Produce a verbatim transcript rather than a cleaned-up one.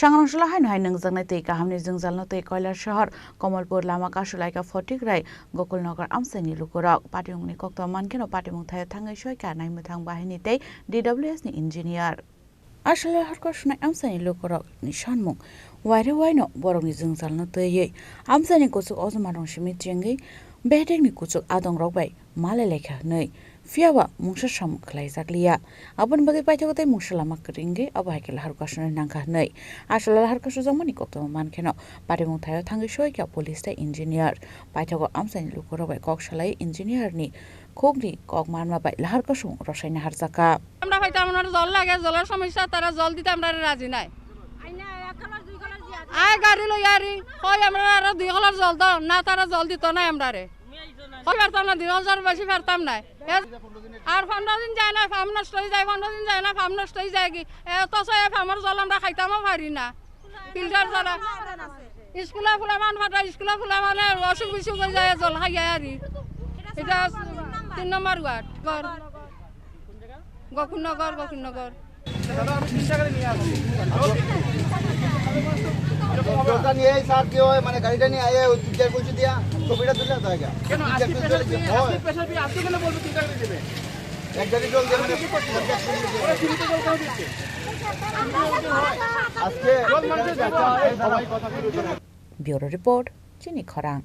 Tangrangsola haino hai nungjaknai twi kahamni jwngjalno twi Koilasahar, Komolpur lama Kasulaika Photikrai, Gokulnagar amchaini lukurok. Patimungni koktwma mankheno patimung thaio thangwi soika naimwthang bahini tei D W S ni engineer. Aswk lahar kosunai amchaini lukurokni sanmung waire waino borokni jwngjalno twiwi amchaini kuchuk ojma rwngsimi chengwi bedekni kuchuk adongrok bai malai laikha hwnwi, phiya ba mungsa samung khlaijakliya. Aboni bagwi paithago tei mungsa lama kwrwngwi abo hai khe lahar kosunai nangkha hwnwi. Aswk lahar kosujakmani koktwma mankheno patimung thaio thangwi soika police tei engineer. Paithago amchaini lukurok bai kok salai engineer ni khukni kok manma bai lahar kosung rwsai naharjakha. আমরা পাইতাম না, জল লাগে, জলের সমস্যা, তারা জল দিতে আমরা রাজি নাই। আয় গাড়ি লই আরি, কই আমরা আরো দুই কলর জল দাও, না তারা জল দিত না আমরারে। কই পারতাম না, দুই হাজার বেশি পারতাম না। এ, আর পনেরো দিন যায় না, ফার্ম নষ্ট হয়ে যায়, পনেরো দিন যায় না, ফার্ম নষ্ট হয়ে যায় কি? এ, তো সে ফার্মের জল আমরা খাইতামও পারি না। ফিল্টার ছাড়া। স্কুলে ফুলা মান ফাটা, স্কুলে ফুলা মানে অসুখ বিসুখ হয়ে যায়, জল খাই যায় আরি। এটা তিন নম্বর ওয়ার্ড। ঘর। গোকুলনগর, গোকুলনগর। দাদা, আমি তিন টাকা নিয়ে আসছি। জলটা নিয়ে এই স্যার কি হয়, মানে গাড়িটা নিয়ে আয়ে ওই তিন চার পয়সা দিয়া ছবিটা তুলে দেয় গা। কেন? তিন চার আজকে পয়সা প্রেশার দিয়ে, হয়। আজকে প্রেশার দিয়ে, আজকে কেন বলবো তিন টাকা দিয়ে দেবে? এক গাড়ি জল দিয়ে মানে পঞ্চাশ কেজি দিয়ে। ওরা ফ্রিতে জল কেন দিচ্ছে? আজকে জল মানুষের ব্যবহার। ব্যুরো রিপোর্ট, চিনি খরাং।